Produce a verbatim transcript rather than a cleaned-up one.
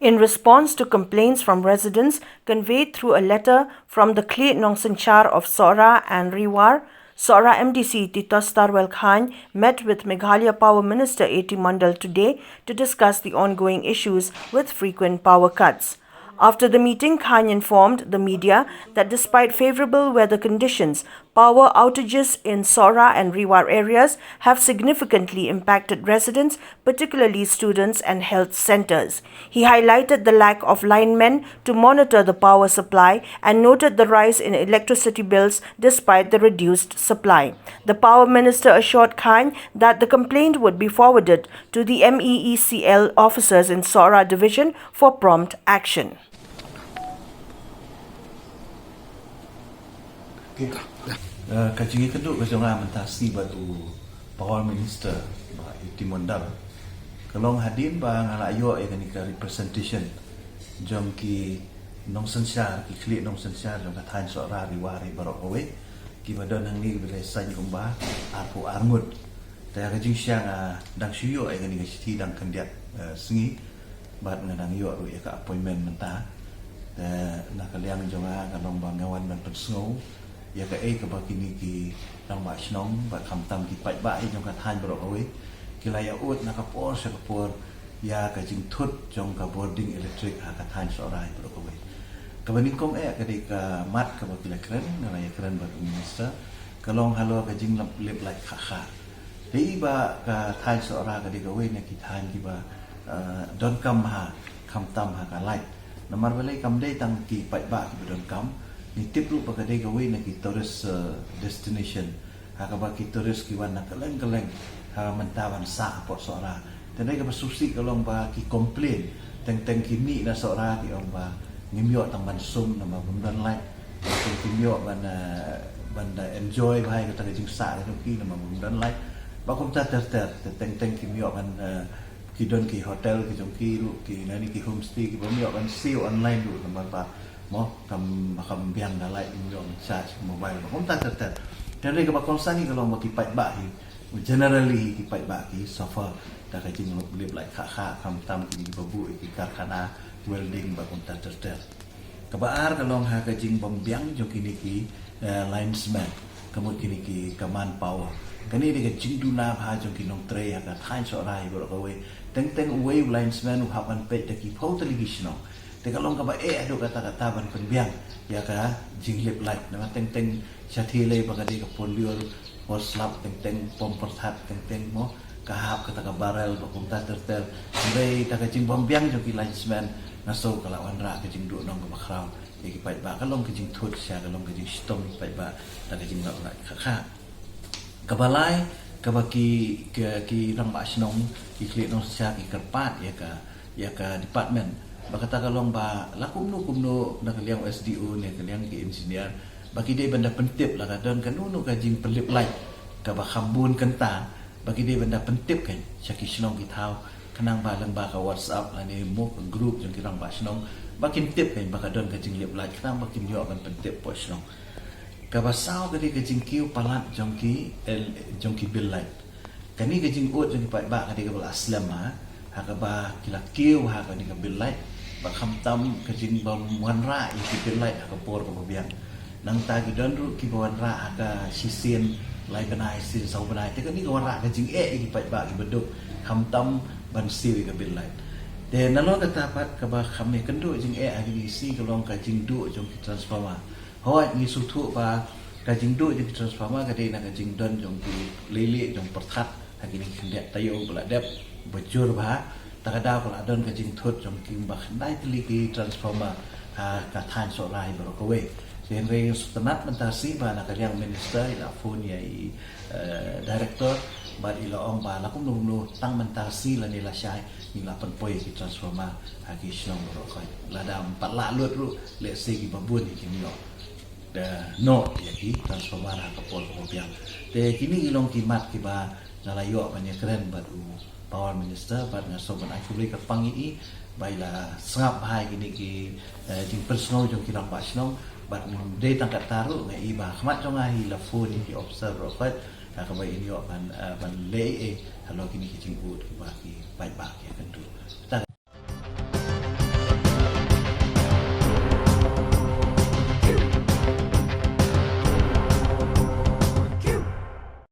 In response to complaints from residents conveyed through a letter from the Khlieh Nongsanchar of Sohra and Ri War, Sohra M D C Titostarwell Chyne met with Meghalaya Power Minister A T Mondal today to discuss the ongoing issues with frequent power cuts. After the meeting, Chyne informed the media that despite favorable weather conditions, power outages in Sohra and Ri War areas have significantly impacted residents, particularly students and health centers. He highlighted the lack of linemen to monitor the power supply and noted the rise in electricity bills despite the reduced supply. The power minister assured Chyne that the complaint would be forwarded to the M E E C L officers in Sohra division for prompt action. Okay. Uh, ka jingïakynduh ka jong nga mynta sngi bad u Power Minister, Bah A T Mondal, ka long hadien ba nga la ïoh ïa kane ka representation jong ki nongsynshar, ki khlieh nongsynshar jong ka thaiñ Sohra, Ri War baroh kawei, kiba don hangne kiba la ïasain kumba arphew ar ngut. Te ka jingshang, ah, dang shu ïoh ïa kane ka shithi dang khyndiat, eh, sngi. Bad nga dang ïoh ruh ïa ka appointment mynta. Te na ka liang jong nga ka long ba nga wan ban pynsngew ïa kaei kaba kine ki rangbah shnong bad khamtam ki paidbah hi jong ka thaiñ baroh kawei ki la ïa ud na ka por sha ka por ïa ka jingthut jong ka bording electric ha ka thaiñ Sohra baroh kawei. Kaba nyngkong eh ka dei ka mat kaba ki la kren, nga la ïa kren bad u minister, ka long halor ka jinglip light khah khah. Dei ba ka thaiñ Sohra ka dei kawei na ki thaiñ kiba, eh, donkam ha, khamtam ha ka light. Namar balei? Kam dei tang ki paidbah kiba donkam, ngi tip ruh ba ka dei kawei na ki tourist, eh, destination ha kaba ki tourist ki wan na kylleng kylleng ha mynta ban sah hapoh Sohra. Te dei kaba sngewsih ka long ba ki complain, teng teng ki mih na Sohra ki ong ba ngim ïoh tang ban sum namar bym don light. Teng teng kim ïoh ban, eh, ban da enjoy bha ïa kata ka jingsah ka jong ki namar bym don light. Ba kumta ter ter, te teng teng kim ïoh ban, eh, ki don ki hotel ki jong ki ruh, ki nani ki homestay, ki bym ïoh ban siew online ruh namar ba mo kam, kam biang da light, bym ïoh ban charge mobile. Ba kumta ter ter. Te dei kaba kongsan hi ka long ba ki paidbah hi, generally hi ki paidbah ki suffer da ka jinglip light khah khah, khamtam kine kiba buh ïa ki karkhana welding bad kumta ter ter. Kaba ar ka long ha ka jingbymbiang jong kine ki, eh, linesmen, ka mut kine ki, ka manpower. Kane dei ka jingduna bha jong ki nongtrei ha ka thaiñ Sohra baroh kawei. Teng teng uwei u linesman u hap ban peit da ki phew tylli ki shnong. Te ka long kaba eh haduh katta katta ban pynbiang ïa ka jinglip light. Namar teng teng shatei lei ba ka dei ka por lyiur, por slap, teng teng pom pyrthat, teng teng mo ka hap kata ka barrel ba kumta ter ter. Hynrei da ka jingbymbiang jong ki linesmen, nga sngew ka la wanrah ka jingduhnong kaba khraw ïa ki paidbah, ka long ka jingthut sha, ka long ka jingshitom ïa ki paidbah da ka jinglip light khah khah. Kaba lai, kaba ki, ki, ki rangbah shnong, ki khlieh nongsynshar ki kyrpad ïa ka, ïa ka department. Ba kata ka long ba la kumno kumno na ka liang S D O ne ka liang ki engineer, ba ki dei ban da pyntip la ka don kano kano ka jingpynlip light kaba kham bun kynta, ba ki dei ban da pyntip kan sha ki shnong ki thaw, khnang ba lyngba ka WhatsApp lane mo ka group jong ki rangbah shnong, ba kin tip kan ba ka don ka jinglip light, khnang ba kin ïoh ban pyntip hapoh shnong. Kaba saw ka dei ka jingkiew palat jong ki, eh, jong ki bill light. Kane ka jingud jong ki paidbah ka dei kaba la slem ha, ha kaba ki la kiew ha kane ka bill light. Ba khamtam ka jingbym wanrah ïa ki bill light ha ka por kaba biang. Nangta ki don ruh kiba wanrah ha ka shisien lai bnai, shisien saw bnai. Te kane ka wanrah ka jingeh ïa ki paidbah kiba duk, khamtam ban siew ïa ka bill light. Te nalor kata pat kaba kham ïakynduh jingeh ha kine ki sngi ka long ka jingduh jong ki transformer. Hooid, ngi sngewthuh ba ka jingduh jong ki transformer ka dei na ka jingdon jong ki leilieh jong pyrthat ha kine ki khyndiat taïew ba la dep, ba jur bha. Ta ka daw ka la don ka jingthut jong ki ba khyndai tylli ki transformer ha ka thaiñ Sohra baroh kawei. Te hynrei ngi sngewtynnat mynta sngi ba na ka liang minister i la phone ïa i, eh, director bad i la ong ba la kumno kumno tang mynta sngi lane lashai ngi la pynpoi ki transformer ha ki shnong baroh kawei. Lada ym pat lah lut ruh, lehse kiba bun hi kin ïoh da noh ïa ki transformer ha ka por kaba biang. Te kine ki long ki mat kiba nga la ïoh ban ïakren bad u Power Minister bad nga sngew ban ai khublei kyrpang ïa i ba i la sngap bha ïa kine ki, eh, jingpynsngew jong ki rangbah shnong bad dei tang katta ruh nga i ba khmat jong nga hi la phone ïa ki officer baroh kawei ha kaba in ïoh ban, eh, ban leh ei ei halor kine ki jingud kiba ki paidbah ki ïakynduh. Ta